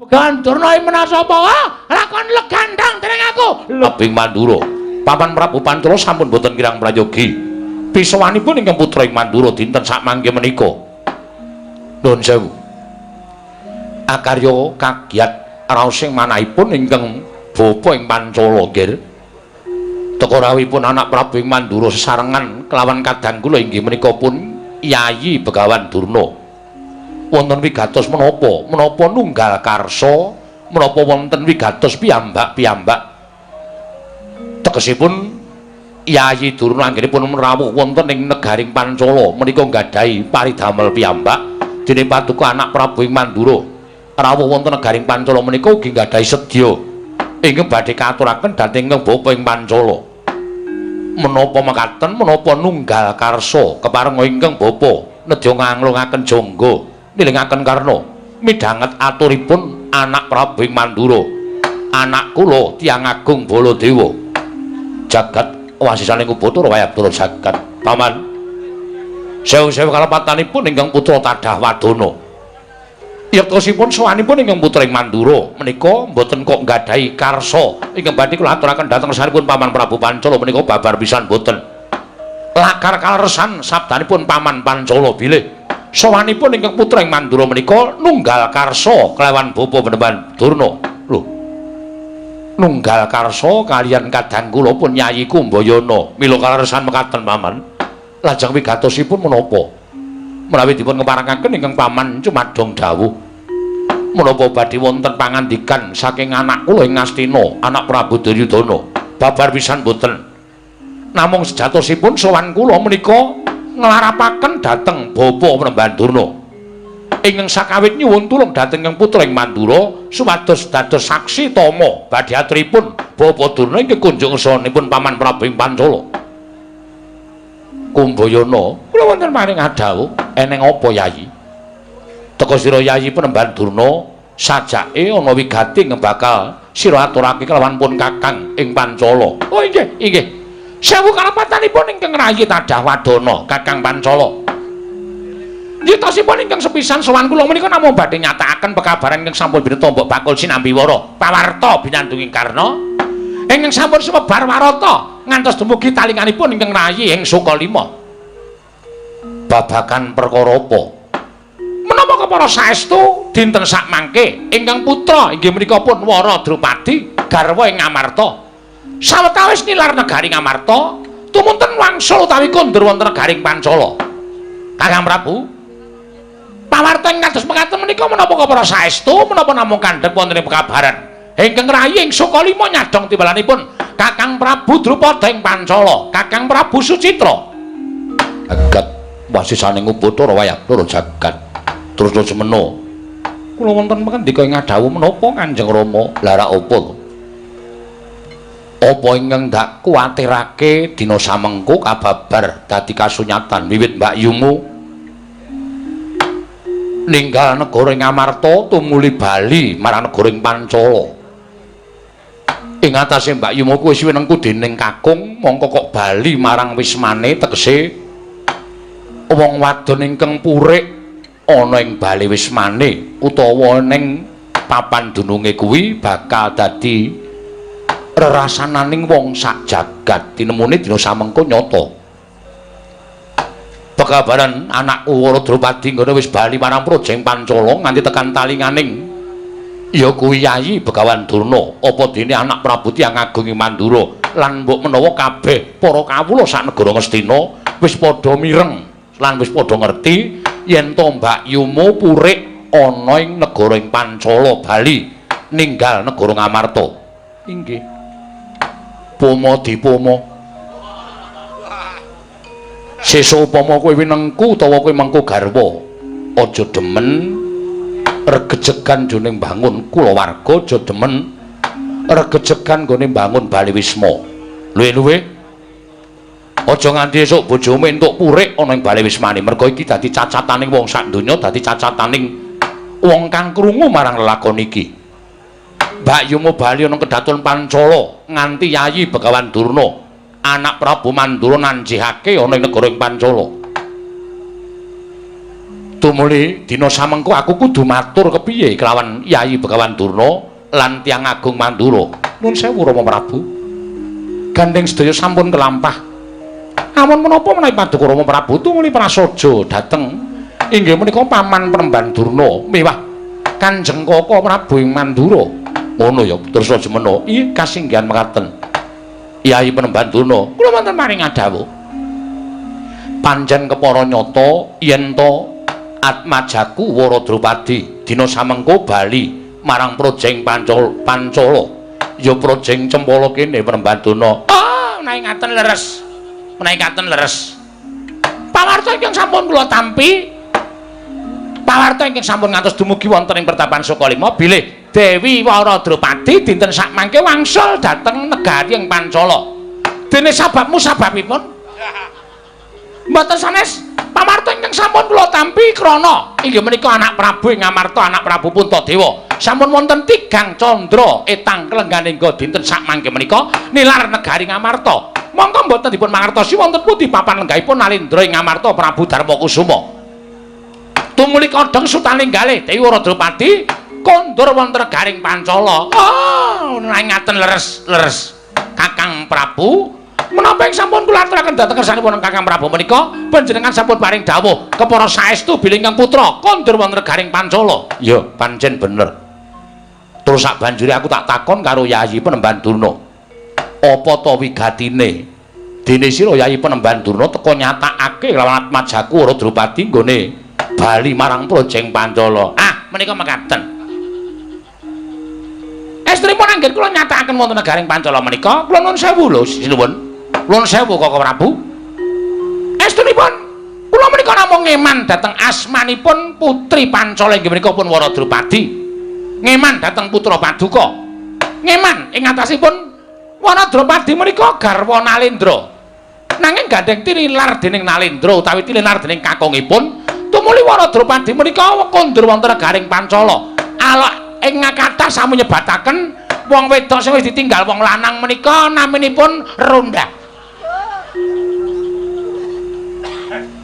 Begawan Durna menasa apa? Lakon legandang dening aku. Lebing Mandura. Paman Prabu Pancala sampun boten kirang prayogi. Pisowanipun ingkang putra ing Mandura dinten sakmangke menika. Nuwun sewu. Akarya kagiat raosing manahipun ingkang bapa ing Pancala, nggih. Teka rawuhipun anak Prabu ing Mandura sesarengan kelawan kadang kula inggih menika pun Yayi Begawan Durna. Wonten wigatos menapa? Menapa nunggal karsa, menapa wonten wigatos piyambak-piyambak? Tegesipun Yayi Durna anggenipun rawuh wonten ing negaring Pancala menika nggadahi paridamel piyambak, dene paduka anak Prabu ing Mandura rawuh wonten negaring Pancala menika ugi nggadahi sedya ingkang badhe katuraken dhateng ingkang bapa ing Pancala. Menapa mekaten, menapa nunggal karsa keparenga ingkang bapa nedya nganglungaken jangga nilingaken karna midhanget aturipun anak Prabu ing Mandura, anak kula tiyang agung Baladewa jagat wasisaning Ubathara Wayabdara jagat. Paman, sewu-sewu kalepatanipun ingkang putra tadah wadana. Yektosipun sowanipun ingkang putra ing Mandura menika mboten kok nggadahi karsa ingkang badhe kula aturaken dhateng sanipun Paman Prabu Pancala menika babar pisan mboten. Lakar kaleresan sabdanipun Paman Pancala bilih sowanipun ingkang putra ing Mandura menika nunggal karsa kelawan bapa Panembahan Durna. Lho, nunggal karsa kaliyan kadang kula pun Yayi Kumbayana. Mila kaleresan mekaten, Paman. Lajeng wigatosipun menapa? Menawi dipun keparengaken ingkang Paman cumadong dawuh, menapa badhe wonten pangandikan saking anak kula ing Ngastina, anak Prabu Duryudana? Babar pisan mboten. Namung sejatosipun sowan kula menika nglarapaken dhateng bapa Panembahan Durna ingkang sakawit nyuwun tulung dhateng ingkang putra ing Mandura supados dados saksi tama badhe aturipun bapa Durna ingkang kunjung ngersanipun Paman Prabu ing Pancala. Kumbayana, kula wonten maring adhawuh. Eneng apa, Yayi? Teka sira Yayi Panembahan Durna, sajake ana wigati ingkang bakal sira aturake kelawan pun Kakang ing Pancala. Oh inggih, inggih. Sewu kalepatanipun ingkang rayi tadah wadana Kakang Pancala. Yitosipun ingkang sepisan sowan kula menika namung badhe nyatakaken pekabaran ingkang sampun bineta mbok bakul sinambi wara pawarta binandunging karna ingkang sampun sumebar warata ngantos dumugi talinganipun ingkang rayi ing Sukalima. Babagan perkara apa? Menapa kepara saestu dinten sakmangke ingkang putra inggih menika pun Wara Drupadi garwa ing Ngamarta. Sawetawis nilar negari Ngamarta, tumunten wangsul utawi kondur wonten negaring Pancala. Kakang Prabu, pawarta ing kados mekaten menika menapa kepara saestu, menapa namung kandhek wonten ing pekabaran? Ingkang rayi ing Sukalima nyadong timbalanipun Kakang Prabu Drupada ing Pancala, Kakang Prabu Sucitra. Jagat wasisaning Ubathara Wayabdara jagat. Terus semena. Kula wonten pangandika ing adhawuh menapa, Kanjeng Rama? Lha rak apa to? Apa ingkang dak kuwatirake dina samengko kababar dadi kasunyatan wiwit mbakyumu ninggal negara ing Amarta tumuli bali marang negara ing Pancala. Ing atase mbakyumu kuwi wis winengku dening kakung, mongko kok bali marang wismane, tegese wong wadon ingkang purik ana ing bali wismane utawa ning papan dununge kuwi bakal dadi rerasananing wong sak jagat. Tinemune dina samengko nyata pekabaran anakku Wara Drupadi nggone wis bali marang praja ing Pancala nganti tekan talinganing ya kuwi Yayi Begawan Durna, apa dene anak Prabu tiyang agung ing Mandura, lan mbok menawa kabeh para kawula sak negara Ngastina wis padha mireng lan wis padha ngerti yen to mbakyumu purik ana ing negara ing Pancala bali ninggal negara Ngamarta. Inggih. Poma dipoma. Sesuk upama kowe winengku utawa kowe mengku garwa, aja demen regejegan jane mbangun kulawarga, aja demen regejegan nggone mbangun bali wisma. Luwe-luwe aja nganti esuk bojomu entuk purik ana ing bali wismane, merga iki dadi cacataning wong sak donya, dadi cacataning wong kang krungu marang lelakon iki. Mbakyumu bali ana kedaton Pancala nganti Yayi Begawan Durna anak Prabu Mandura nanjihake ana ing negara ing Pancala. Tumuli dina samengko aku kudu matur kepiye kelawan Yayi Begawan Durna lan tiyang agung Mandura. Nuwun sewu Rama Prabu. Gandeng sedaya sampun kelampah. Amun menapa menawi paduka Rama Prabu tumuli prasaja dhateng inggih menika paman Penemban Durna miwah Kanjeng Kaka Prabu ing Mandura. Ngono ya terus aja mena. Ih kasinggihan mekaten. Yayi Penemban Durna, kula wonten paring dawuh. Pancen kepara nyata yen to atmajaku Wara Drupadi dina samengko bali marang Projeng Pancala. Ya Projeng Cempala kene Penemban Durna. Oh, menawi ngaten leres. Menawi ngaten leres. Pawarta ingkang sampun kula tampi, pawarta ingkang sampun ngantos dumugi wonten ing Pertapan Sukalima bilih Dewi Wara Drupadi dinten sakmangke wangsul dhateng negari ing Pancala. Dene sababmu sababipun mboten sanes pawarta ingkang sampun kula tampi krana inggih menika anak Prabu ing Ngamarta, anak Prabu Puntadewa. Sampun wonten tigang candra etang klengganingga dinten sakmangke menika nilar negari Ngamarta. Mongko mboten dipun mangertosi wonten pundi papan lenggahipun Nalendra ing Ngamarta Prabu Darmakusuma. Tumuli kodheng sutaninggale Dewi Wara Drupadi kondur wonten negaring Pancala. Oh, ngaten leres-leres Kakang Prabu. Menapa ing sampun kula aturaken dhateng kersanipun Kakang Prabu menika panjenengan sampun paring dawuh kepara saestu bilih ingkang putra kondur wonten negaring Pancala. Ya, pancen bener. Terus sak banjure aku tak takon karo Yayi Penemban Durna. Apa to wigatine? Dene sira Yayi Penemban Durna teka nyatakake lawan atmajaku Wara Drupadi nggone bali marang Projeng Pancala. Ah, menika mekaten. Estrinipun anggen kula nyatakaken wonten negaring Pancala menika, kula nuwun sewu lho, sinuwun. Nuwun sewu Kaka Prabu. Estrinipun kula menika namung ngeman dhateng asmanipun putri Pancala inggih menika pun Wara Drupadi. Ngeman dhateng putra paduka. Ngeman ing atasipun Wara Drupadi menika garwa Nalendra. Nanging gandeng tinilar dening Nalendra utawi tinilar dening kakungipun, tumuli Wara Drupadi menika kondur wonten negaring Pancala. Alok ing kathah sampun nyebataken wong wedok sing wis ditinggal wong lanang menika naminipun Ronda.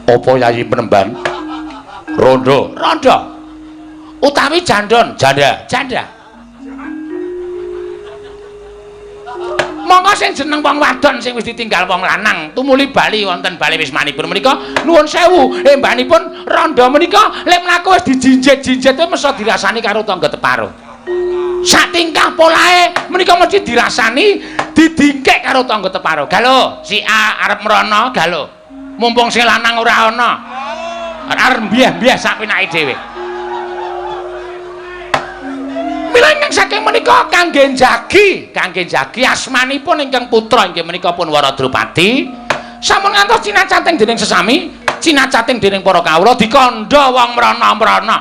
Apa Yayi Penemban? Rondo. Rondo. Utawi jandon, janda. Janda. Monggo sing jeneng wong wadon sing wis ditinggal wong lanang tumuli bali wonten bali wismanipun menika nuwun sewu embanipun rondo menika lek mlaku wis dijinjit-jinjit mesa dirasani karo tangga teparo. Sak tingkah polahe menika mesti dirasani didingkek karo tangga teparo. Galo, si A arep mrono, galo. Mumpung sing lanang ora ana. Arep mbiah-mbiah sak penake dhewe. Mila ingkang saking menika kangge njagi asmanipun ingkang putra inggih menika pun Wara Drupadi sampun ngantos cinacating dening sesami, cinacating dening para kawula dikandha wong mrana-mrana.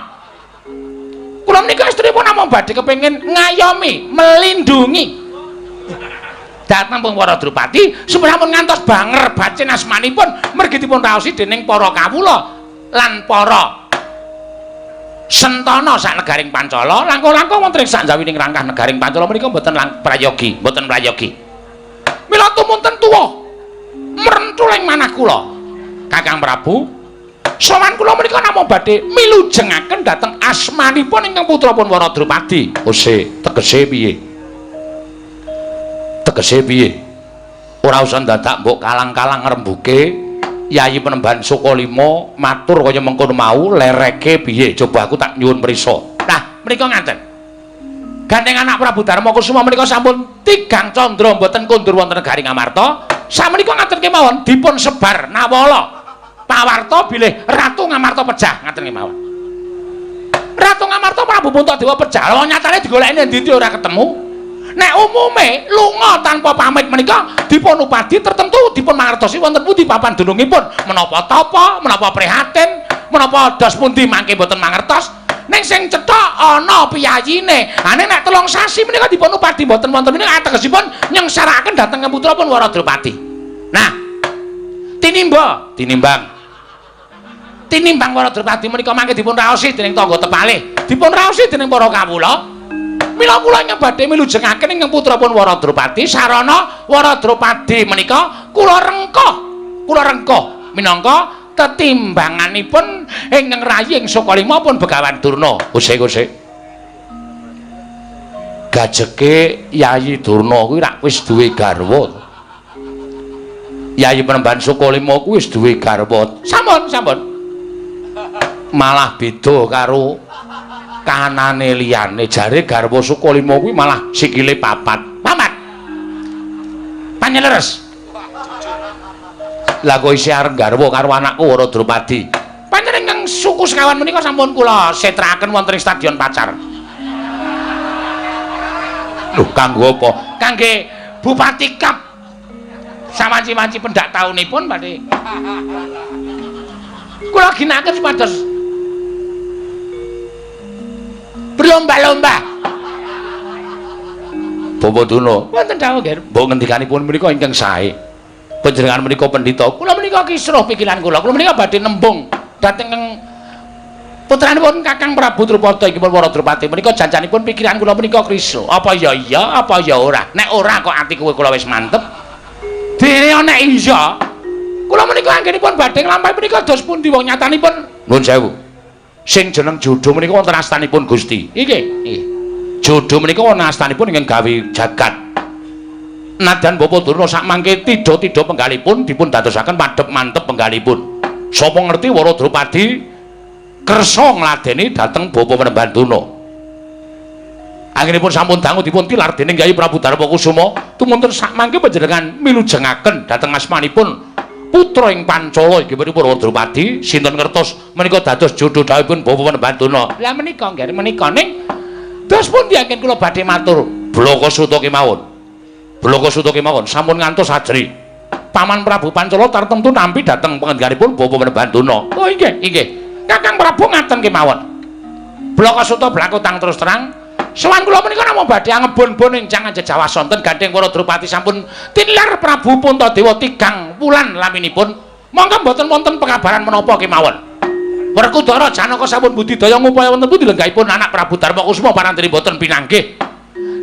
Kula menika estrinipun namung badhe kepengin ngayomi, melindungi dhateng pun Wara Drupadi supaya sampun ngantos banger bacin asmanipun mergi dipun raosi dening para kawula lan para sentana sak negaring Pancala. Langkung-langkung wonten ing sakjawining rangkah negaring Pancala menika mboten prayogi, mboten prayogi. Mila tumunten tuwa mrenthul ing manah kula Kakang Prabu. Sowan kula menika namung badhe milujengaken dhateng asmanipun ingkang putra pun Wara Drupadi. Ose, tegese piye? Tegese piye? Ora usah dadak mbok kalang-kalang ngrembuke. Yayi Penemban Sukalima matur kaya mengkono mau lereke piye? Coba aku tak nyuwun prisa. Nah, menika ngaten. Gandeng anak Prabu Darmakusuma menika sampun tigang candra mboten kondur wonten negari Ngamarta. Samenika ngaten kemawon dipun sebar nawala pawarta bilih Ratu Ngamarta pejah ngaten kemawon. Ratu Ngamarta Prabu Puntadewa pejah. Lha nyatane digoleki endi-endi ora ketemu. Nek umume lunga tanpa pamit menika dipun upadi tertentu dipun mangertosi wonten pundi papan dunungipun, menapa tapa, menapa prihatin, menapa dos pundi mangke mboten mangertos. Ning sing cetha ana piyayine. Ha nek 3 sasi menika dipun upadi mboten wonten menika ategesipun nyengsarakaken dhateng putra pun Wara Drupadi. Nah, tinimba, tinimbang. Tinimbang Wara Drupadi menika mangke dipun raosi dening tangga tepalih, dipun raosi dening para kawula. Mila kula ingkang badhe milujengaken ingkang putra pun Wara Drupadi sarana Wara Drupadi menika kula rengkuh minangka tetimbanganipun Ingkang rayi ing Sukalima pun Begawan Durna. Usik-usik. Gajeke Yayi Durna kuwi rak wis duwe garwa. Yayi Panembahan Sukalima kuwi wis duwe garwa. Sampun, sampun. Malah beda karo kanane liyane. Jare garwa Sukalima kuwi malah sikile papat. Papat. Panjeleres. Lah kok isih arep garwa karo anakku Wara Drupadi. Panjenengan ingkang suku sekawan menika sampun kula setrakaken wonten ing Stadion Pacar. Lho, kanggo apa? Kangge Bupati Kap. Sawanci-wanci pendak taunipun badhe. Kula ginakaken supados berlomba-lomba. Bapak Durna, wonten dawuh nggih. Mbok ngendikanipun menika ingkang sae. Panjenengan menika pendhita. Kula menika kisruh pikiran kula. Kula menika badhe nembung dhateng putranipun Kakang Prabu Drupada inggih pun Wara Drupadi menika janjanipun pikiran kula menika krisro. Apa ya iya, apa ya ora? Nek ora kok ati kowe kula wis mantep. Dene nek iya, kula menika anggenipun badhe nglampahi menika dos pundi wong nyatanipun nuwun sewu. Sing jeneng jodho menika wonten astanipun Gusti. Nggih, nggih. Jodho menika wonten astanipun ingkang gawe jagat. Nadyan Bapak Durna sakmangke tidha-tidha penggalipun dipun dadosaken padhep mantep penggalipun. Sapa ngerti Wara Drupadi kersa ngladeni dhateng Bapak Panembahan Durna. Anggenipun sampun dangu dipun tilar dening Kyai Prabu Darmakusuma, tumunten sakmangke panjenengan milujengaken dhateng asmanipun putra ing Pancala inggih punika Wara Drupadi, sinten ngertos menika dados jodho dhawuhipun Bapak Panembahan Durna. Lah menika nggih menika ning dos pundi anggen kula badhe matur Blaka Suta kemawon. Blaka Suta kemawon sampun ngantos ajri. Paman Prabu Pancala tartemtu nampi dhateng pangendhikanipun Bapak Panembahan Durna. Oh inggih, inggih. Kakang Prabu ngaten kemawon. Blaka Suta blakutang terus terang. Sowan kula menika namung badhe angebon-bon ing jangan jejawah sonten gandheng Wara Drupadi sampun tilar Prabu Puntadewa tigang wulan laminipun. Monggo mboten wonten pekabaran menapa kemawon. Werkudara Janaka sampun budidaya ngupaya wonten pundi lenggahipun anak Prabu Darmakusuma parantri mboten pinanggih.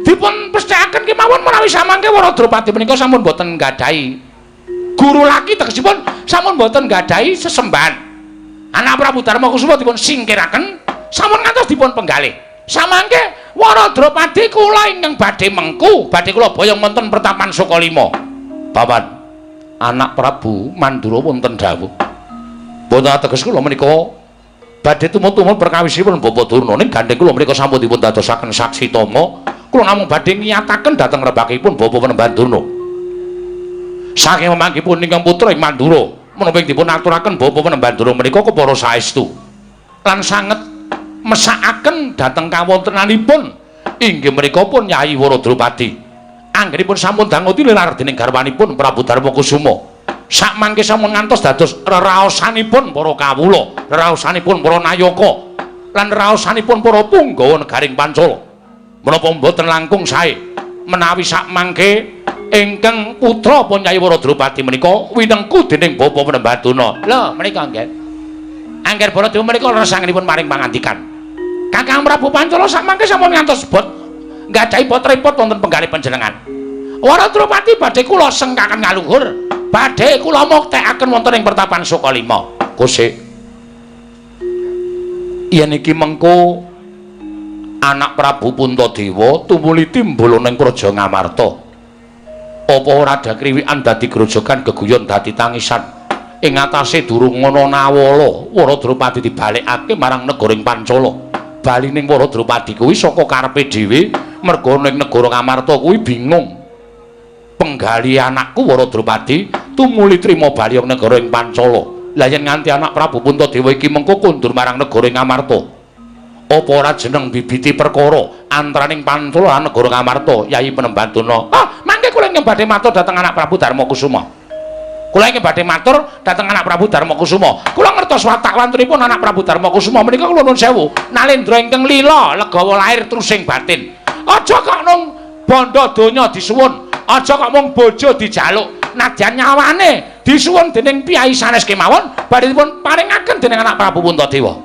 Dipun pesthekaken kemawon menawi samangke Wara Drupadi menika sampun mboten nggadahi guru laki, tegesipun sampun mboten nggadahi sesembahan. Anak Prabu Darmakusuma dipun singkiraken sampun ngantos dipun penggalih. Samangke Wara Drupadi kula ingkang badhe mengku, badhe kula boyong wonten pertapan Sukalima. Paman, anak Prabu Mandura wonten dawuh. Boten ateges kula menika badhe tumut-tumut perkawisipun Bapak Durna ning gandheng kula menika sampun dipun dadosaken saksi tama. Kula namung badhe ngiyataken dhateng rebakipun Bapak Panembahan Durna. Saking memanggihipun ingkang putra ing Mandura, menapa ing dipun aturaken Bapak Panembahan Durna menika kepara saestu lan sanget mesakaken dhateng kawontenanipun inggih menika pun Yayi Wara Drupadi. Anggenipun sampun dangu tilar dening garwanipun Prabu Darmakusuma. Sakmangke sampun ngantos dados reraosanipun para kawula, reraosanipun para nayaka lan reraosanipun para punggawa negaring Pancala. Menapa mboten langkung sae menawi sakmangke ingkang putra pun Yayi Wara Drupadi menika winengku dening Bapak Panembahan Durna. Lho menika nggih. Angger Baladewa menika leresanipun maring pangandikan. Kakang Prabu Pancala sakmangke sampun ngantos bot nggadahi bot repot wonten penggalih panjenengan. Wara Drupadi badhe kula sengkaken ngaluhur, badhe kula muktekaken wonten ing pertapan Sukalima. Kusik. Yen iki mengko anak Prabu Puntadewa tumuli timbul ning Praja Ngamarta. Apa ora ada kriwikan dadi grojogan geguyon dadi tangisan? Ing atase durung ana nawala, Wara Drupadi dibalekake marang negara ing Pancala. Balining Wara Drupadi kuwi saka karepe dhewe, merga ning negara Ngamarta kuwi bingung. Penggali anakku Wara Drupadi tumuli trima bali ing negara ing Pancala. Lah yen nganti anak Prabu Puntadewa iki mengko kondur marang negara ing Ngamarta, apa ora jeneng bibiti perkara antaraning Pancala lan negara Ngamarta? Yayi Panembahan Durna. Ah, mangke kula ingkang badhe matur dhateng anak Prabu Darmakusuma. Kula ingkang badhe matur dhateng anak Prabu Darmakusuma. Kula ngertos watak wantunipun anak Prabu Darmakusuma menika kula nuwun sewu. Nalendra ingkang lila legawa lahir trusing batin. Aja kok nung bondo donya disuwun, aja kok mung bojo dijaluk, nadyan nyawane disuwun dening piyai sanes kemawon badhe dipun paringaken dening anak Prabu Puntadewa.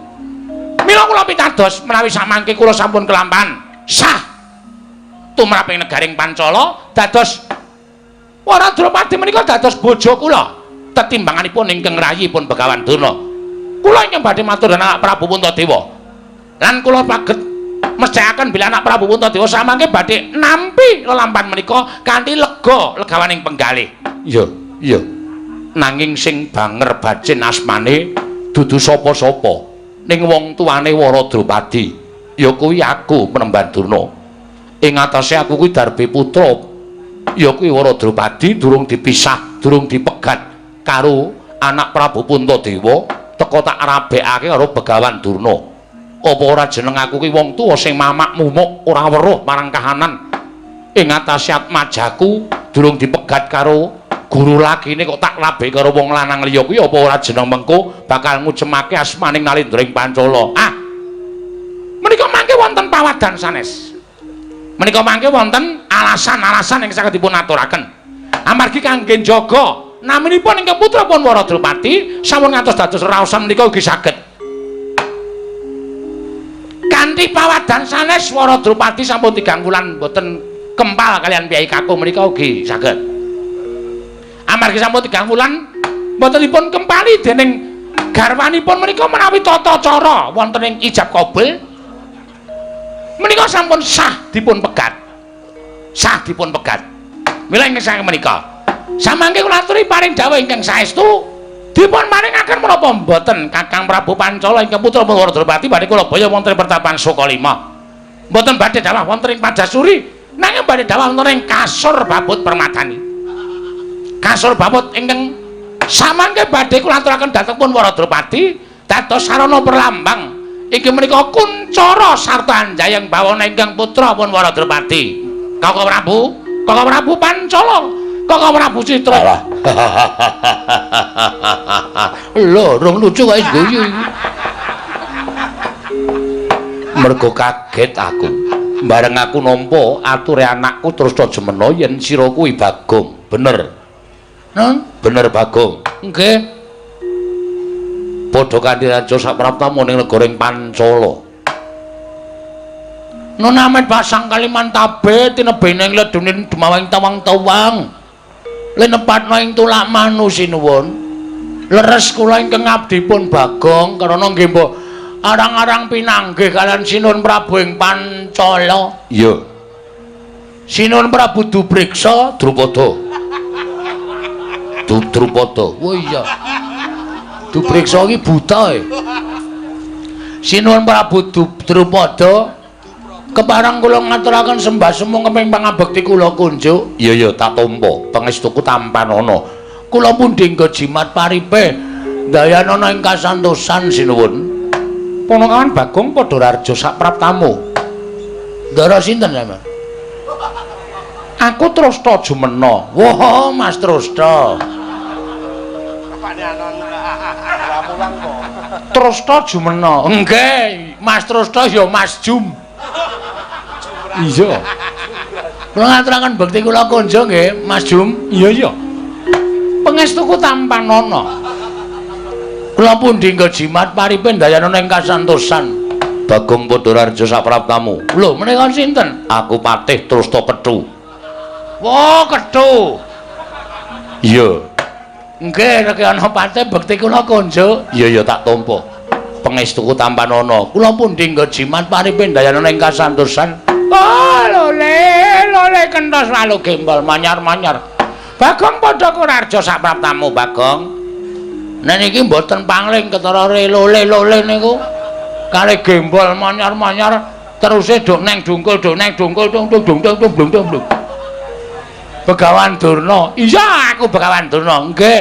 Mila kula pitados menawi samangke kula sampun kelampahan sah tumrap ing negaring Pancala dados Wara Drupadi menika dados bojo kula tetimbanganipun ingkang rayipun Begawan Durna. Kula ingkang badhe matur dhateng anak Prabu Puntadewa. Lan kula paget mesthekaken bilih anak Prabu Puntadewa samangke badhe nampi lelampahan menika kanthi lega legawaning penggalih. Iya, iya. Nanging sing banger bacin asmane dudu sapa-sapa ning wong tuane Wara Drupadi. Ya kuwi aku Penemban Durna. Ing atase aku kuwi darbe putra ya kuwi Wara Drupadi durung dipisah, durung dipegat karo anak Prabu Puntadewa, teka tak rabekake karo Begawan Durna. Apa ora jeneng aku kuwi wong tuwa sing mamak mumuk ora weruh marang kahanan. Ing atase atmajaku durung dipegat karo guru lakine kok tak rabe karo wong lanang liya kuwi apa ora jeneng mengko bakal ngucemake asmaning Nalendra ing Pancala. Ah. Menika mangke wonten pawadan sanes. Menika mangke wonten alasan-alasan ingkang saged dipun aturaken. Amargi kangge njaga naminipun ingkang putra pun Wara Drupadi sampun ngantos dados raosan menika ugi saged. Kanthi pawadan sanes Wara Drupadi sampun 3 wulan mboten kempal kalian piyai kakung menika ugi saged. Amargi sampun 3 wulan mboten dipun kempali dening garwanipun menika menawi tata cara wonten ing ijab kabul menika sampun sah dipun pegat. Sah dipun pegat. Mila ingkang saking menika samangke kula aturi paring dawuh ingkang saestu dipun paringaken menapa mboten Kakang Prabu Pancala ingkang putra Wara Drupadi badhe kula baya wonten ing pertapan Sukalima. Mboten badhe dawuh wonten ing Padasuri nanging badhe dawuh wonten ing Kasur Babut Permadani. Kasur Babut ingkang samangke badhe kula aturaken dhateng pun Wara Drupadi dados sarana perlambang inggih menika kuncara sarta anjayeng bawana ingkang putra pun Wara Drupadi. Kakang Prabu, Kakang Prabu Pancala, Kakang Prabu Citra. Lho, rong lucu kok guyu iki. Mergo kaget aku. Bareng aku nampa ature anakku terus to jemena yen sira kuwi Bagong. Bener. Nun? Bener Bagong. Nggih. Padha kanthi raja sapraptamu ning negara ing Pancala. Nun amet pasang Kalimantabe tinebene ing ledunin dumawang tawang-tawang. Linepatna ing tulak manu sinuwun. Leres kula ingkang abdipun Bagong karana nggih mbok arang-arang pinanggih kalian Sinuwun Prabu ing Pancala. Iya. Sinuwun Prabu Dubriksa Drupada. Drupada. Oh iya. Dubriksa iki buta e. Sinuwun Prabu Drupada kepareng kula ngaturaken sembah sumung keping pangabekti kula kunjuk. Iya iya tak tampa, pangestuku tampanana. Kula pundi nggo jimat paripe ndayanana ing kasantosan sinuwun. Ponokawan Bagong padha rarja sapraptamu. Ndara sinten sampeyan? Aku Trasta Jumena. Wah, Mas Trasta. Trasta Jumena. Nggih, Mas Trasta ya Mas Jum. Iya. Kula ngaturaken bekti kula kunjung nggih, Mas Jum. Iya iya. Pangestuku tampanana. Kula pundi nggo jimat paripe ndayanana ing kasantosan. Bagong padha rarja sapraptamu. Lho, menika sinten? Aku Patih Trasta Kethu. Wah, Kethu. Iya. Nggih, nek ana patih bekti kula kunjuk. Iya iya tak tampa. Pangestuku tampanana. Kula pundi nggo jimat paripe ndayanana ing kasantosan. Oh, lole, lole kentos lalu gembol manyar-manyar. Bagong padha kurarja sapraptamu, Bagong. Nek niki mboten pangling ketara lole-lole niku. Kali gembol manyar-manyar teruse dok neng dungkul dok neng dungkul dung dung dung dung dung dung dung. Begawan Durna. Iya, aku Begawan Durna. Nggih.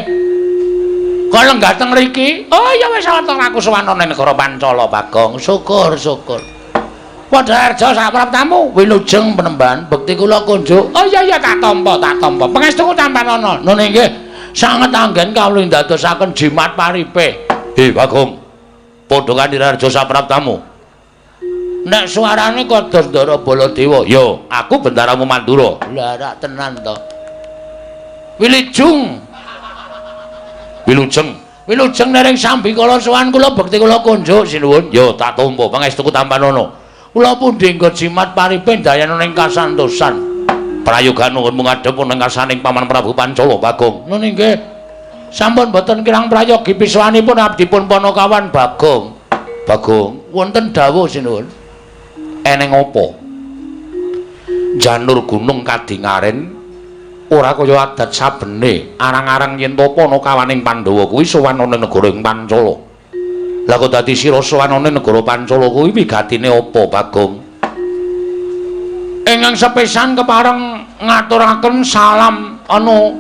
Kok lenggah teng mriki? Oh iya wis wonten aku sowan nang negara Pancala, Bagong. Syukur, syukur. Padha arja sapraptamu wilujeng penemban bekti kula kunjuk. Oh iya iya tak tampa, tak tampa. Pangestuku tampanana. Nun nggih. Sanget anggen kawula ndadosaken jimat paripe. Bagong. Padha kanthi rarja sapraptamu. Nek suarane kados Ndara Baladewa. Yo, aku bendaramu Mandura. Lah rak tenan to. Wilujeng. Wilujeng. Wilujeng nering sambikala sowan kula bekti kula kunjuk sinuwun. Yo, tak tampa pangestuku tampanana. Kula pundi nggo jimat paripe ndayana ing kasantosan. Prayoga nuwun ngadhep ana ngarsaning Paman Prabu Pancala, Bagong. Nun nggih. Sampun boten kirang prayogi piswanipun abdi pun Panakawan Bagong. Bagong, wonten dawuh sinuwun. Eneng apa? Janur gunung kadingaren ora kaya adat sabene, arang-arang yen to Panakawaning Pandhawa kuwi sowan ana negara ing Pancala. Lah kok dadi sira sowan ana negara Pancala kuwi wigatine apa, Bagong? Ingkang sepisan kepareng ngaturaken salam anu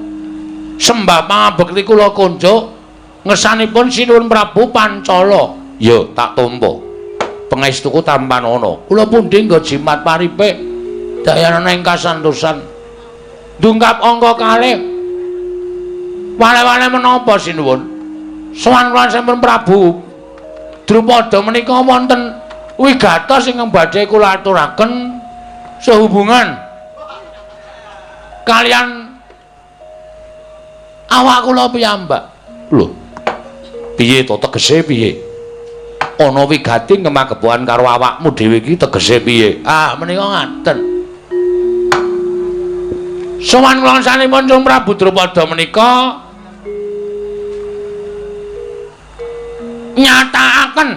sembah pangabekti kula kunjuk ngersanipun Sinuwun Prabu Pancala. Ya, tak tampa. Pangestuku tampanana. Kula pundi nggo jimat paripe dayanana ing kasantosan. Dungkap angka kalih. Wale-wale menapa sinuwun? Sowan kula sampun Prabu Drupada menika wonten wigatos ingkang badhe kula aturaken sehubungan kalian awak kula piyambak. Lho. Piye to tegese piye? Ana wigati ngemagepokan karo awakmu dhewe iki tegese piye? Ah, menika ngaten. Sowan kula sanipun Cung Prabu Drupada menika nyatakaken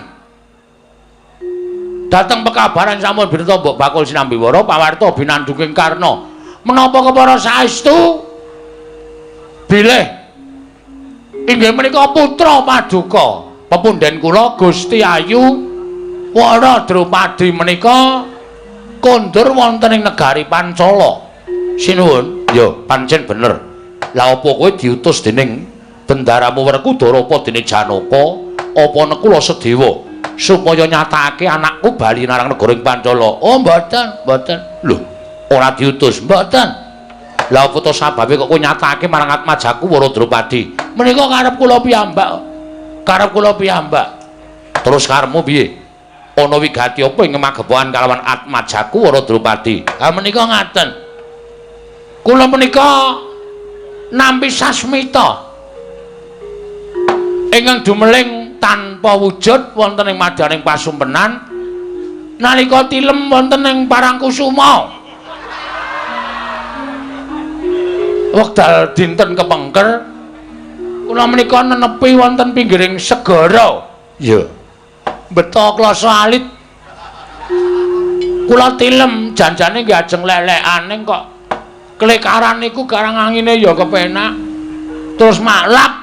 dhateng pekabaran sampun bineta mbok bakul sinambiwara pawarta binandunging Karna. Menapa kepara saestu bilih inggih menika putra paduka pepunden kula Gusti Ayu Wara Drupadi menika kondur wonten ing negari Pancala. Sinuwun, ya pancen bener. Lah apa kowe diutus dening bendaramu Werkudara apa dening Janaka apa Nekula Sedewa supaya nyatakake anakku bali marang negara ing Pancala? Oh, mboten, mboten. Lho, ora diutus, mboten. Lah apa to sababe kok kowe nyatakake marang atmajaku Wara Drupadi? Menika karep kula piyambak. Karep kula piyambak. Terus karepmu piye? Ana wigati apa ing magepokan kalawan atmajaku Wara Drupadi? Ha menika ngaten. Kula menika nampi sasmita ingkang dumeling tanpa wujud wonten ing madyaning pasumpenan nalika tilem wonten ing Parangkusuma. Wekdal dinten kepengker kula menika nenepi wonten pinggiring segara. Iya. Beto klasa alit. Kula tilem janjane nggih ajeng lelekane kok klekaran niku karang angine ya kepenak. Terus maklap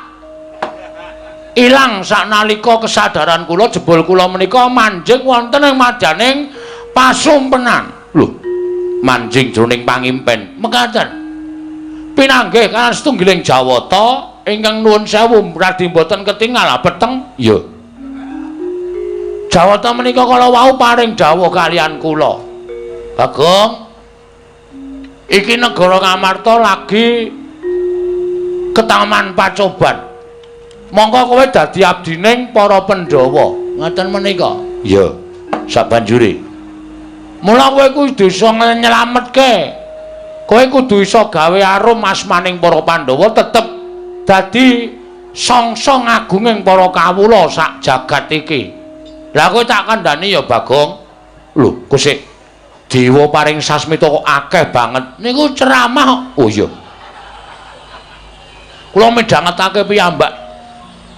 ilang saknalika kesadaran kula jebul kula menika manjing wonten ing madyaning pasumpenan. Lho, manjing jroning pangimpen. Mekaten. Pinanggih kaliyan setunggiling Jawata ingkang nuwun sewu radi mboten ketingal peteng. Iya. Jawata menika kala wau paring dawuh kaliyan kula. Bagong, iki negara Ngamarta lagi ketaman pacoban. Mongko kowe dadi abdining para Pandhawa. Ngaten menika. Iya. Sabanjure. Mula kowe kudu iso nyelametke. Kowe kudu iso gawe arum asmaning para Pandhawa tetep dadi songsong agunging para kawula sak jagat iki. Lah kowe tak kandhani ya Bagong. Lho, kok sik dewa paring sasmita kok akeh banget. Niku ceramah. Oh iya. Kula midhangetake piyambak.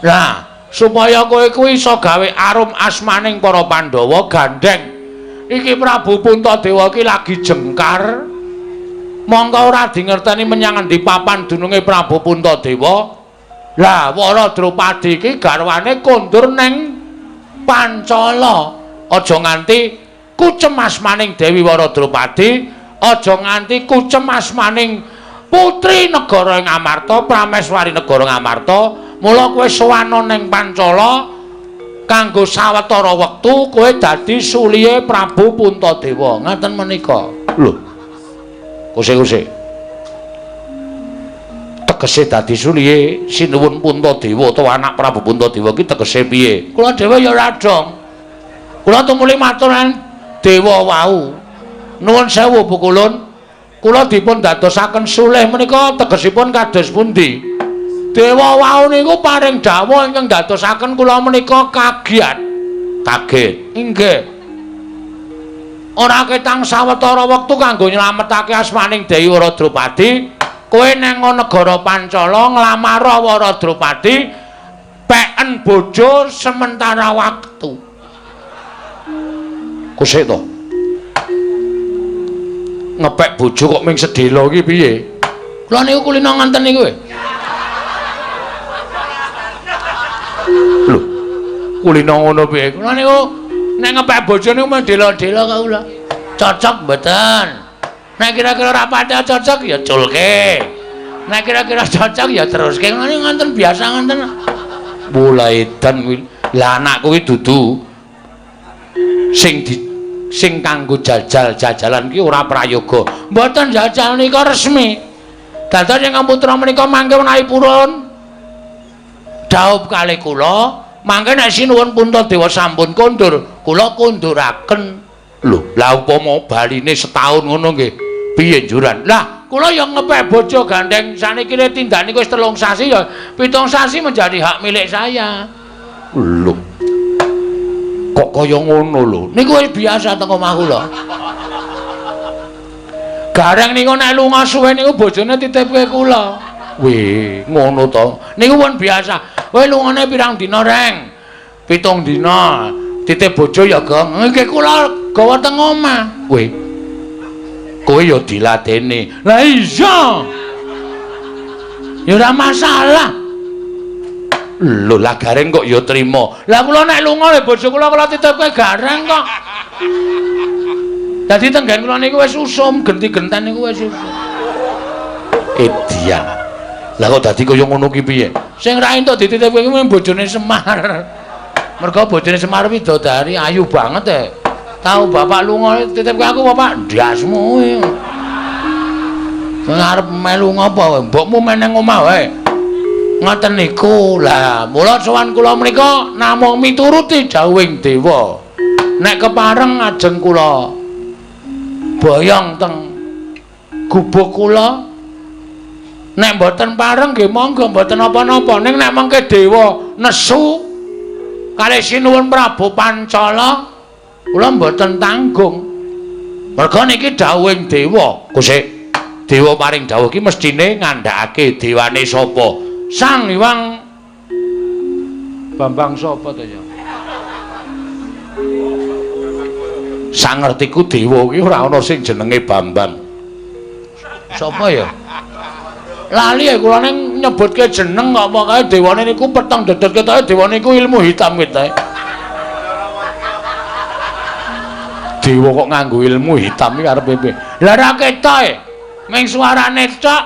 Lah, supaya kowe kuwi iso gawe arum asmaning para Pandhawa gandheng. Iki Prabu Puntadewa iki lagi jengkar. Mongko ora dingerteni menyang endi papan dununge Prabu Puntadewa. Lah, Wara Drupadi iki garwane kondur neng Pancala. Aja nganti kucem asmaning Dewi Wara Drupadi, aja nganti kucem asmaning putri negara Ngamarta, Prameswari negara Ngamarta. Mula kowe sowana ning Pancala kanggo sawetara wektu kowe dadi sulihe Prabu Puntadewa. Ngaten menika. Lho. Kuse-kuse. Tegese dadi sulihe Sinuwun Puntadewa utawa anak Prabu Puntadewa ki tegese piye? Kula dhewe ya ora dong. Kula tumuli matur dewa wau. Nuwun sewu Pukulun. Kula dipun dadosaken sulih menika tegesipun kados pundi? Dewa wau niku paring dawuh ingkang dadosaken kula menika kagiat. Kaget. Inggih. Ora ketang sawetara wektu kanggo nyelametake asmaning Dewi Wara Drupadi, Kowe nang negara Pancala nglamar Wara Drupadi peken bojo sementara waktu. Kusik to. Ngepek bojo kok ming sedhela iki piye? Kula niku kulino ngonten niku. Lho, kulino ngono piye? Kula niku nek ngepek bojo niku mung dela-dela kok kula. Cocok mboten? Nek kira-kira ora pati cocok ya culke. Nek kira-kira cocok ya teruske. Ngono ngonten biasa ngonten. Mulai edan kuwi. Lah anakku kuwi dudu sing di sing kanggo jajal-jajalan ki ora prayoga. Mboten jajal nika resmi. Dados ingkang putra menika mangke menawi purun dhaup kalih kula, mangke nek sinuwun Puntadewa sampun kondur, kula konduraken. Lho, lah upama baline setahun ngono nggih, piye njuran? Lah, kula ya ngepek bojo gandeng saniki tindak niku wis 3 sasi ya, 7 sasi menjadi hak milik saya. Lho. Kok kaya ngono lho? Niku wis biasa teng omah kula. Gareng niku nek lunga suwe niku bojone titipke kula. Weh, ngono to. Niku pun biasa. Kowe lungane pirang dina, Reng? 7 dina. Titip bojo ya, Gong. Nggih kula gawa teng omah. Weh. Kowe ya diladeni. Lah iya. Ya ora masalah. Lho, lah Gareng kok ya trima. Lah kula nek lunga lho bojo kula kula titipke Gareng kok. Dadi tenggen kula niku wis usum, genti-genten niku wis usum. Edian. Lah kok dadi kaya ngono ki piye? Sing ra entuk dititipke kuwi bojone Semar. Mergo bojone Semar widodari ayu banget e. Tau bapak lunga titipke aku bapak ndasmu kuwi. Sing arep melu ngopo mbokmu meneng omah wae. Ngoten niku. Lah mula sowan kula menika namung mituruti dawuhing dewa. Nek kepareng ajeng kula boyong teng gubuk kula. Nek mboten pareng nggih monggo mboten napa-napa. Ning nek mengke dewa nesu kalih sinuwun Prabu Pancala kula mboten tanggung. Merga niki dawuhing dewa. Kusik, dewa paring dawuh iki mestine ngandhakake dewane sapa? Sang Hyang Bambang sapa to ya? Sangertiku dewa iki ora ana sing jenenge Bambang. Sapa ya? Lali ya kula ning nyebutke jeneng kok pokoke dewane niku peteng dedet ketoke dewane niku ilmu hitam ketoke. Dewa kok nganggo ilmu hitam iki arep piye? Lah ora ketok e. Ming suarane tok.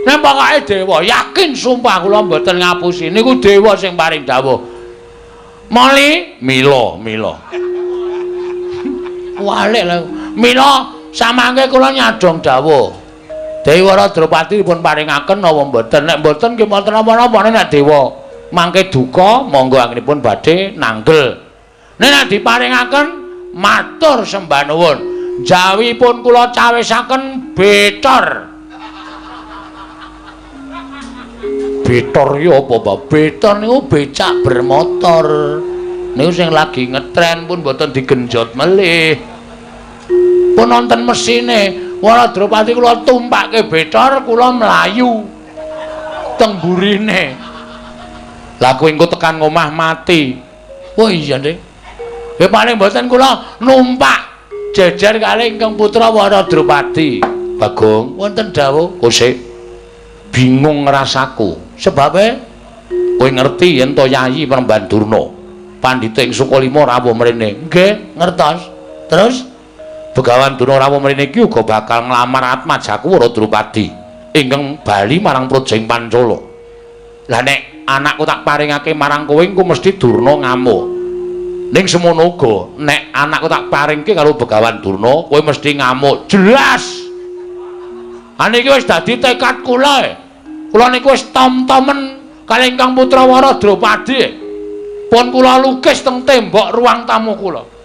Nek pokoke dewa yakin sumpah kula mboten ngapusi niku dewa sing paring dawuh. Moli mila mila. Walik lho. Mila samangke kula nyadong dawuh. Dewi Wara Drupadi dipun paringaken napa mboten? Nek mboten nggih mboten napa-napa. Nek dewa mangke duka monggo anggenipun badhe nanggel. Nek nek diparingaken matur sembah nuwun. Jawipun kula cawisaken betor. Betor iki apa, Pak? Betor niku becak bermotor. Niku sing lagi ngetren pun mboten digenjot melih. Pun wonten mesine. Wara Drupadi kula tumpakke betor kula mlayu teng burine. Lah kowe engko tekan ngomah mati. Oh iya, Dik. Ya paling mboten kula numpak jejer kalih ingkang putra Wara Drupadi. Bagong, wonten dawuh. Kosik bingung rasaku. Sebabe kowe ngerti yen to Yayi Premban Durna pandhita ing Sukalima rawuh mrene. Nggih, ngertos. Terus Begawan Durna rawuh mrene iki uga bakal nglamar atmajaku Wara Drupadi ingkang bali marang Praja ing Pancala. Lah nek anakku tak paringake marang kowe engko mesti Durna ngamuk. Ning semono uga nek anakku tak paringke karo Begawan Durna kowe mesti ngamuk. Jelas. Ha niki wis dadi tekad kula. Kula niku wis tom-tomen kalih ingkang putra Wara Drupadi. Pun kula lukis teng tembok ruang tamu kula.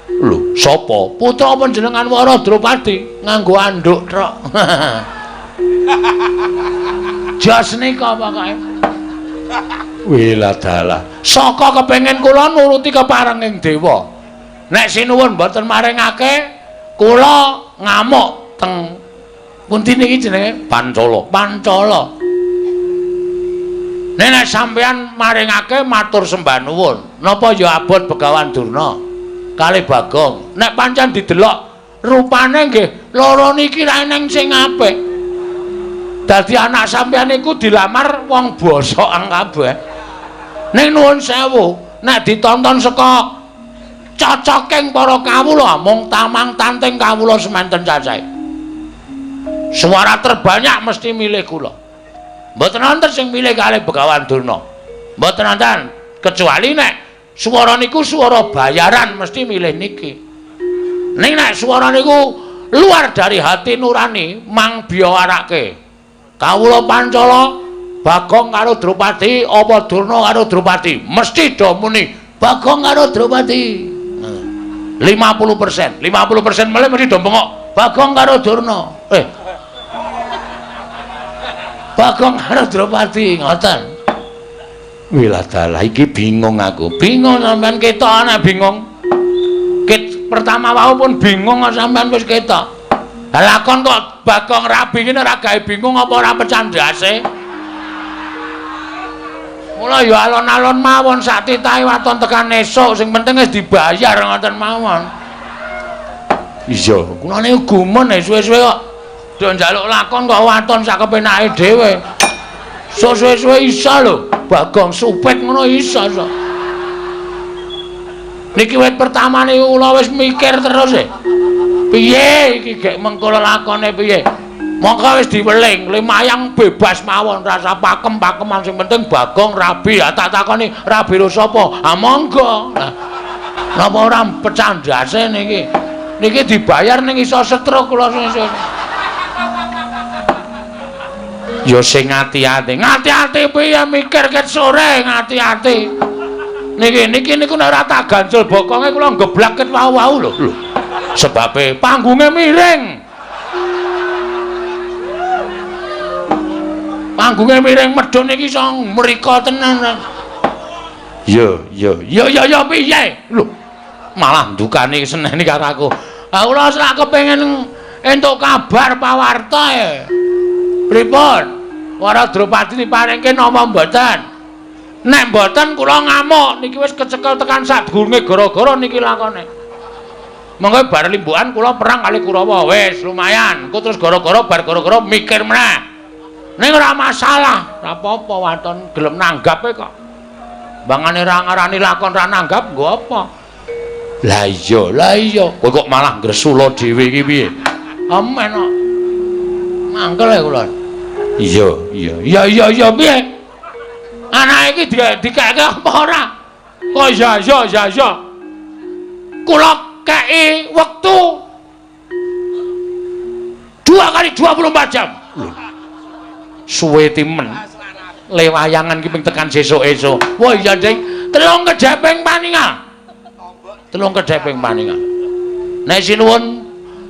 Lho, sapa? Putra panjenengan Wara Drupadi nganggo anduk trok. Jos nika pokoke. Wela dalah. Saka kepengin kula nuruti keparenging dewa. Nek sinuwun mboten maringake, kula ngamuk teng Pundi niki jenenge? Pancala. Pancala. Nek sampeyan maringake matur sembah nuwun. Napa ya abot Begawan Durna kalih Bagong. Nek pancen didelok rupane nggih loro niki ra eneng sing apik. Dadi anak sampeyan niku dilamar wong bosokan kabeh. Ning nuwun sewu, nek ditonton saka cocoking para kawula mung tamang tanting kawula semanten cacahe. Suara terbanyak mesti milih kula. Mboten wonten sing milih kalih Begawan Durna. Mboten wonten, kecuali nek swara niku swara bayaran mesti milih niki. Ning nek swara niku luar dari hati nurani mang biyawarake. Kawula Pancala Bagong karo Drupadi apa Durna karo Drupadi mesti do muni Bagong karo Drupadi. 50%, 50% melih mesti do bengok Bagong karo Durna. Bagong karo Drupadi ngoten. Wiladalah iki bingung aku. Bingung sampean ketok ana bingung. Ket pertama wau pun bingung sampean wis ketok. Lah lakon kok Bagong rabi ngene ora gawe bingung apa ora pecah ndase. Mula ya alon-alon mawon sak titahe waton tekan esuk sing penting wis dibayar ngoten mawon. Iya, kula niku gumun suwe-suwe kok do njaluk lakon kok waton sak kepenake dhewe. Suwe-suwe iso lho, Bagong supit ngono iso iso. Niki wit pertama niku kula wis mikir terus e. Piye iki gek mengko lakone piye? Mongko wis diweling, lumayang bebas mawon rasa pakem-pakeman sing penting Bagong rabi. Ya tak takoni rabi ro sapa? Ah monggo. Lah napa ora pecah ndase niki? Niki dibayar ning iso stroke kula sesuk. Ya sing ati-ati. Ngati-ati piye mikir ket sore ngati-ati. Niki niki niku nek ora tak ganjel bokonge kula geblak ket wau-wau lho. Lho. Sebabe panggunge miring. Panggunge miring medhun iki iso mrika tenan. Ya ya ya ya ya piye? Lho. Malah ndukani seneni karo aku. Ha kula sak kepengin entuk kabar pawarta e. Pripun? Wara Drupadi diparingke napa mboten? Nek mboten kula ngamuk niki wis kecekel tekan sadurunge gara-gara niki lakone. Monggo bar limbukan kula perang kali Kurawa wis lumayan. Engko terus gara-gara bar gara-gara mikir meneh. Ning ora masalah, ora apa-apa waton gelem nanggape kok. Bangane ra ngarani lakon ra nanggap nggo apa? Lah iya, kowe kok malah ngresula dhewe iki piye? Amen kok. Mangkel ya kula. Iya, iya. Iya, iya, iya piye? Anake iki dikeke apa ora? Kok iya, iya, iya, iya. Kula kei wektu 2 kali 24 jam. Lho. Suwe timen. Le wayangan ki ping tekan sesuk-esuk. Wah iya, Ding. Telung kedheping paningal. Telung kedheping paningal. Nek sinuwun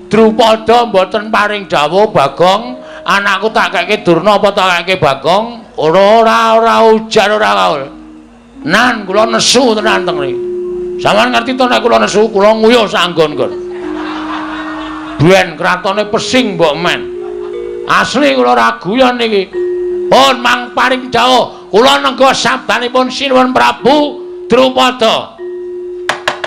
Drupada mboten paring dawuh Bagong, anakku tak keke Durna apa tak keke Bagong? Ora ora ora ujar ora kaul. Nan kula nesu tenan teng mriki. Sampeyan ngerti to nek kula nesu kula nguyuh sanggon-nggon. Ben kratone pesing mbok men. Asli kula ora guyon niki. Pun mang paring dawuh, kula nengga sabdanipun Sinuwun Prabu Drupada.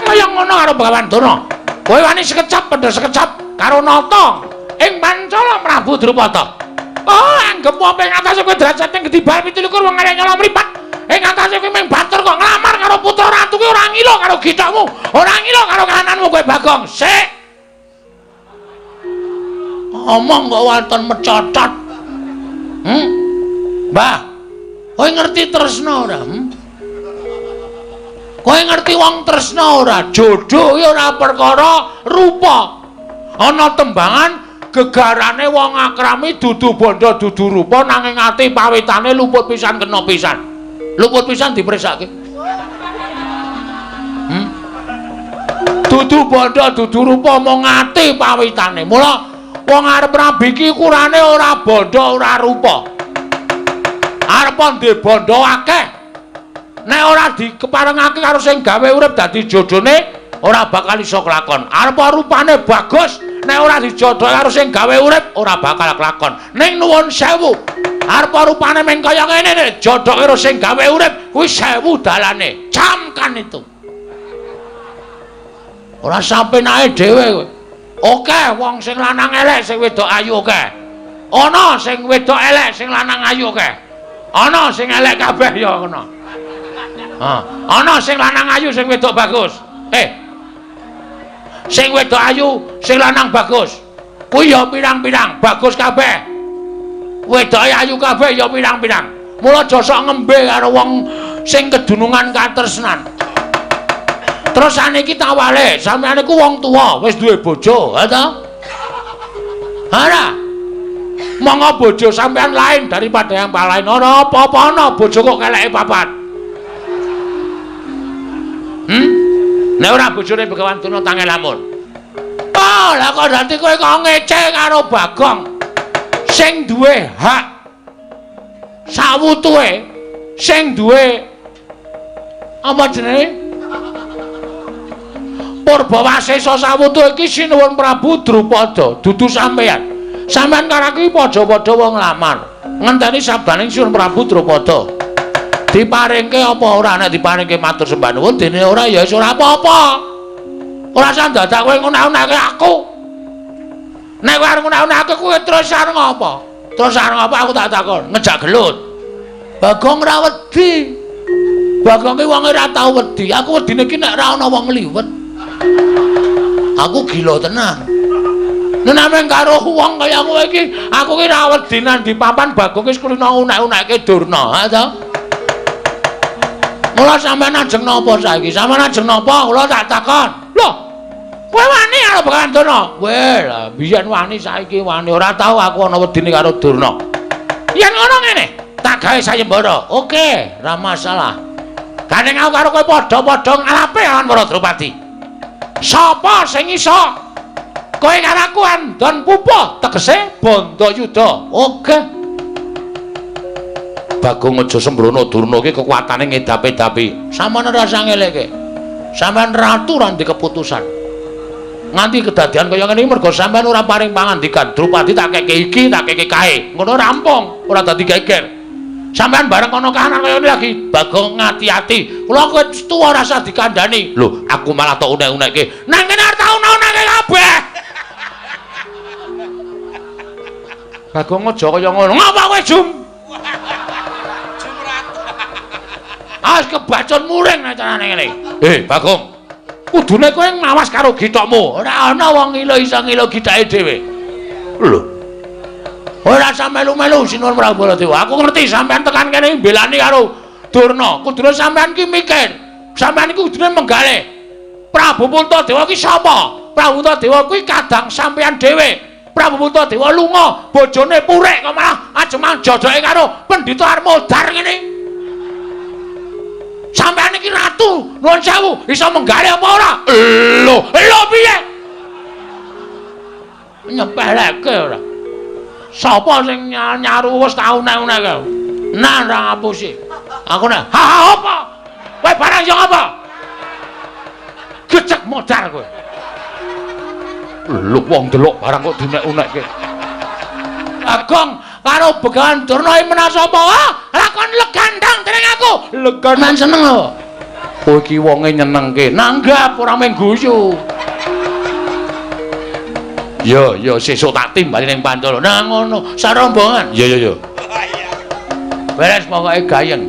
Kaya ngono karo Begawan Durna. Kowe wani sekecap padha sekecap karo nata ing Pancala Prabu Drupada. Oh, anggep apa ing atase kowe derajate gedhi 27 wong arek nyala mripat. Ing atase kowe mung batur kok nglamar karo putra ratu kuwi ora ngilo karo githokmu, ora ngilo karo kananmu kowe Bagong. Sik. Omong kok waton mecocot. Mbah, kowe ngerti tresna ora? Kowe ngerti wong tresna ora? Jodoh ki ora perkara rupa. Ana tembangan gegarane wong akrami dudu bondo dudu rupa nanging ati pawitane luput pisan kena pisan. Luput pisan dipresake. Dudu bondo dudu rupa mung ati pawitane. Mula wong arep rabi iki ukurane ora bondo ora rupa. Arep ndek bondo akeh. Nek ora dikeparengake karo sing gawe urip dadi jodhone ora bakal iso kelakon. Arep rupane bagus, Nek ora dijodhoke karo sing gawe urip ora bakal kelakon. Ning nuwun sewu. Arep rupane meng kaya ngene nek jodhoke karo sing gawe urip kuwi sewu dalane. Camkan itu. Ora sampenake dhewe kowe. Oke, wong sing lanang elek sing wedok ayu oke. Ana sing wedok elek sing lanang ayu oke. Ana sing elek kabeh ya ngono. Ha, ana sing lanang ayu sing wedok bagus. Sing wedok ayu, sing lanang bagus. Kuwi ya pirang-pirang, bagus kabeh. Wedoke ayu kabeh ya pirang-pirang. Mula aja sok ngembe karo wong sing kedunungan katresnan. Terus saniki tawale, sampeyan iku wong tuwa, wis duwe bojo, ha ta? Ora. Monggo bojo sampeyan lain daripada yang lain. Ora apa-apa ana bojo kok keleke papat. Nek ora bojone Begawan Durna tange lamun. Oh, lah kok dadi kowe kok ngece karo Bagong sing duwe hak sawutuhe, sing duwe apa jenenge? Purbawasesa sawutuhe iki Sinuwun Prabu Drupada, dudu sampeyan. Sampeyan karo aku iki padha-padha wong lamar. Ngenteni sabdaning Sinuwun Prabu Drupada. Diparingke apa ora? Nek diparingke matur sembah nuwun, dene ora ya wis ora apa-apa. Ora usah dadak kowe ngunak-unake aku. Nek kowe arep ngunak-unake kowe terus arep ngapa? Terus arep ngapa aku tak takon, ngejak gelut. Bagong ora wedi. Bagong ki wong ora tau wedi. Aku wedine ki nek ora ana wong ngliwet. Aku gila tenan. Nek nameng karo wong kaya kowe iki, aku ki ora wedi nang di papan Bagong ki kulino unek-unekke Durna, ha ta? Mula sampeyan ajeng napa saiki? Sampeyan ajeng napa? Kula tak takon. Lho, kowe wani karo Begawan Durna? Weh, lah biyen wani saiki wani. Ora tau aku ana wedine karo Durna. Yen ngono ngene, tak gawe sayembara. Oke, ora masalah. Gandeng aku karo kowe padha-padha ngalape lawan para Drupadi. Sapa sing iso? Kowe karo aku andon pupuh, tegese Bandayuda. Oke. Bagong aja sembrono, Durna iki kekuatane ngedapi-dapi. Sampeyan ora usah ngeleke. Sampeyan ratu ora ndek keputusan. Nganti kedadian kaya ngene iki mergo sampeyan ora paring pangandikan. Drupadi tak keke iki, tak keke kae. Ngono rampung, ora dadi geger. Sampeyan bareng ana kahanan kaya ngene lagi, Bagong ngati-ati. Kula kowe tuwa ora usah dikandhani. Lho, aku malah tok unek-unekke. Nang kene arep tak unek-unekke kabeh. Bagong aja kaya ngono. Ngapa kowe, Jum? As kebacon muring nek carane ngene. Bagong. Kudune kowe ngawas karo githokmu. Ora ana wong ngilo iso ngilo githake dhewe. Lho. Ora usah melu-melu Sinuwun Prabu Baladewa. Aku ngerti sampean tekan kene mbelani karo Durna. Kudune sampean ki mikir. Sampean iki kudune menggalih. Prabu Puntadewa ki sapa? Prabu Puntadewa kuwi kadang sampean dhewe. Prabu Puntadewa lunga, bojone purik kok malah ajeng jojoke karo pendhita Armodar ngene. Sampeyan iki ratu, nuwun sewu, iso menggalih apa ora? Lho, lho piye? Nyepeleke ora. Sapa sing nyaru wis tau unek-unekke? Nah, ora ngapusi. Aku nek, ha ha apa? Kowe barang yo apa? Gecek modar kowe. Lho wong delok barang kok diunek-unekke. Bagong karo Begawan Durna iki menawa sapa? Ah, lakon legandang dening aku. Legan seneng lho. Kowe iki wonge nyenengke. Nanggap ora mung guyu. Ya, ya sesuk tak timbali ning Pancala. Nah ngono, sarombongan. Ya ya ya. Beres pokoke gayeng.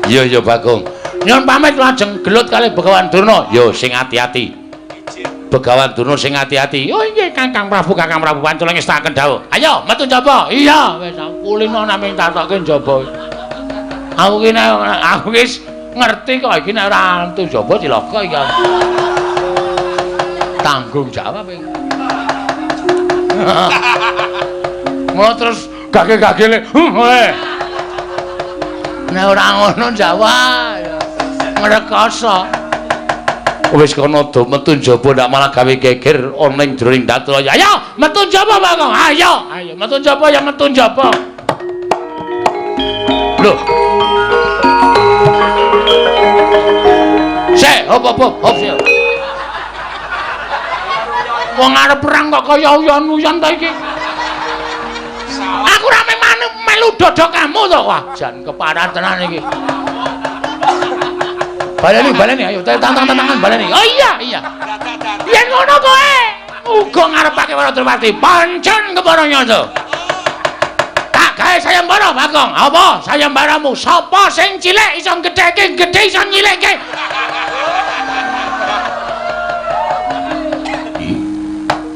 Ya ya Bagong. Nyuwun pamit lajeng gelut kalih Begawan Durna. Ya sing ati-ati. Begawan Durna sing ati-ati. Oh nggih Kakang Prabu, Kakang Prabu Pancala ngestakaken dawuh. Ayo metu njaba. Iya, wis kulino namung tatoke njaba. Aku ki nek aku wis ngerti kok iki nek ora metu njaba cilaka iki. Tanggung jawab iki. Ngono terus gage-gagele. Kowe. Nek ora ngono jawab ya ngrekoso. Wis kono do metu njaba ndak malah gawe geger ana ing jroning datul. Ayo metu njaba Bagong. Ayo, ayo metu njaba ya metu njaba. Lho. Sik, hop hop hop sik. Wong arep perang kok kaya uyon-uyon ta iki. Aku ora melu dodok kamu to. Wah, jan keparat tenan iki. Baleni, baleni, ayo tantang-tantangan baleni. Oh iya, iya. Yen ngono kowe uga ngarepake Wara Drupadi. Pancen kepara nyata. Tak gawe sayembara, Bagong. Apa sayembaramu? Sapa sing cilik iso gedheke, gedhe iso nyilikke.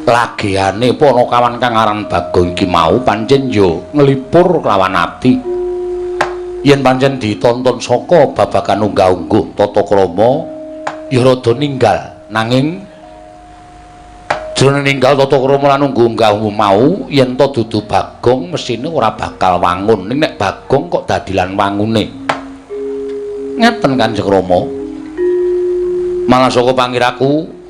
Lagiane panakawan kang aran Bagong iki mau pancen yo nglipur kelawan ati. Yen pancen ditonton saka babagan unggah-ungguh tata krama ya rada ninggal, nanging jroning ninggal tata krama lan unggah-ungguh mau yen to dudu Bagong mesine ora bakal wangun. Ning nek Bagong kok dadi lan wangune. Ngaten Kanjeng Rama. Malah saka pangiraku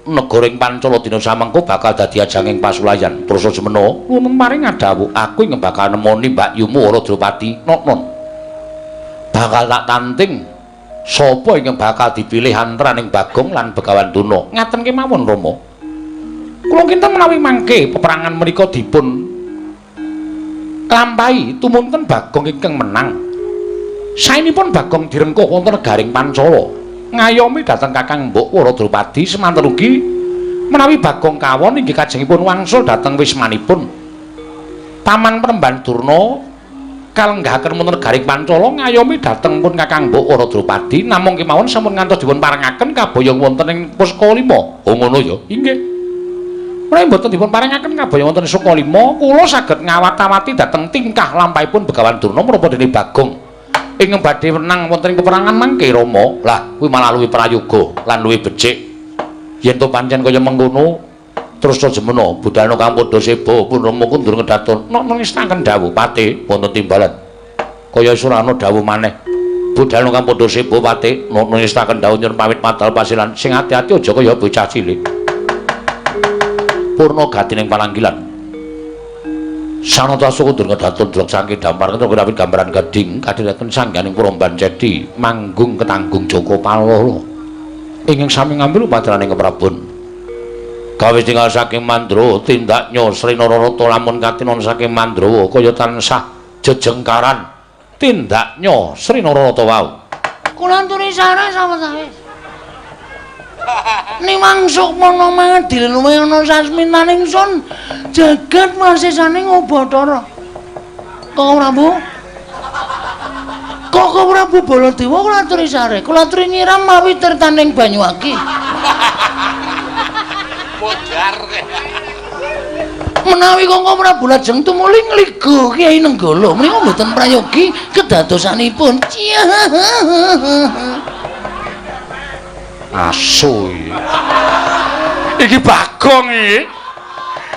negara ing Pancala dina samengko bakal dadi ajanging pasulayan. Terus semena nuwun paring adhawuh aku ing bakal nemoni Mbakyumu Wara Drupadi noknon. Bakal tak tanting sapa ingkang bakal dipilih antaraning Bagong lan Begawan Durna. Ngaten kemawon Rama. Kula kinten menawi mangke peperangan menika dipun lampahi tumunten Bagong ingkang menang. Saenipun Bagong direngkuh wonten negaring Pancala. Ngayomi dhateng Kakang Mbok Wara Drupadi semanten ugi menawi Bagong kawon inggih kajengipun wangsul dhateng wismanipun. Paman Premban Durna kalenggahaken wonten negaring Pancala ngayomi dhateng pun Kakang Mbok Wara Drupadi namung kemawon sampun ngantos dipun parengaken kaboyong wonten ing Pusaka Lima. Oh ngono ya? Inggih. Menawi mboten dipun parengaken kaboyong wonten Pusaka Lima, kula saged ngawat-awati dhateng tingkah lampahipun Begawan Durna menapa dene Bagong ingkang badhe menang wonten ing peperangan mangke Rama. Lah kuwi malah luwih prayoga lan luwih becik. Yen to pancen kaya mengkono terus jemena budalna kang padha seba pun Rama kundur ngedaton. Nok nestaken dawuh pate wonten timbalan. Kaya surana dawuh maneh. Budalna kang padha seba pate nok nestaken dawuh nyuwun pamit madal pasilan. Sing ati-ati aja kaya bocah cilik. Purna gatining pananggilan. Sanata sukundur ngedaton delok saking dampar ketemu rawit gambaran gading kadhiraken sangganing Puromban Cedi manggung ketanggung Joko Palolo ingkang sami ngambil upacaraning keprabon. Gawe tinggal saking Mandra tindaknya Sri Nararata lamun katinon saking Mandrawa kaya tansah jejengkaran tindaknya Sri Nararata wau. Kula anturi sare sawetawis. Niwang sukmana mangadil luwih ana sasmitaning sun jagat wasisaning Ubathara. Koko Prabu. Koko Prabu Baladewa kula aturi sare, kula aturi nyiram mawi tirtaning banyu aki. Modar. Menawi Koko Prabu lajeng tumuli ngliga Kyai Nenggala menika mboten prayogi kedadosanipun. Asu iki. Iki Bagong iki.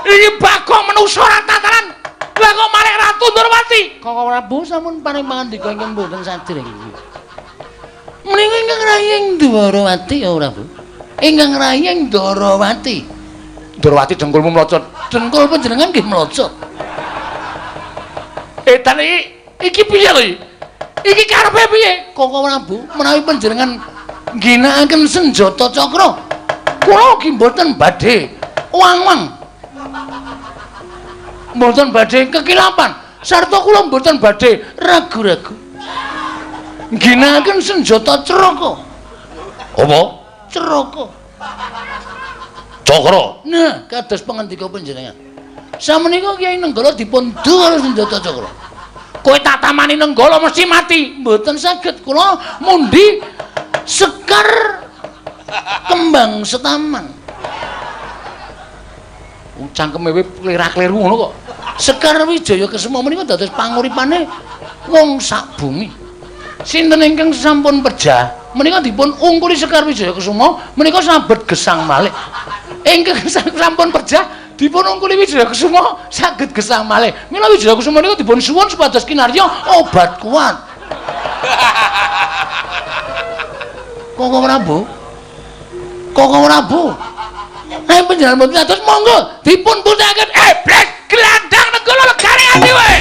Iki Bagong menungsa ora tataran. Lah kok malih Ratu Ndorowati? Koko Prabu sampun paring pangandika ingkang mboten sadèrèng. Menika ingkang raying Dwarawati ya Prabu. Ingkang raying Ndorowati. Ndorowati dengkulmu mlocot. Dengkul panjenengan nggih mlocot. Edan iki iki piye lho iki? Iki karepe piye? Koko Prabu menawi panjenengan ngginakaken senjata cakra kula ugi mboten badhe wang-wang, mboten badhe kekilapan sarta kula mboten badhe ragu-ragu ngginakaken senjata craka. Apa? Craka. Cakra. Nah, kados pangandika panjenengan samenika Kyai Nenggala dipun du karo senjata cakra. Kowe tak tamani Nenggala mesti mati. Mboten saged, kula mundi sekar kembang setaman. Cangkeme kowe klera-kleru ngono kok. Sekar Wijaya Kesuma menika dados panguripane wong sak bumi. Sinten ingkang sampun pejah menika dipun ungkuli Sekar Wijaya Kesuma menika sabet gesang malih. Ingkang sampun pejah dipun ungkuli Wijaya Kesuma saged gesang malih. Mila Wijaya Kesuma menika dipun suwun supados kinarya obat kuat. Koko Prabu. Koko Prabu. Panjenengan mboten atus monggo dipun putihake. Blek gelandang Nenggala legane ati kowe.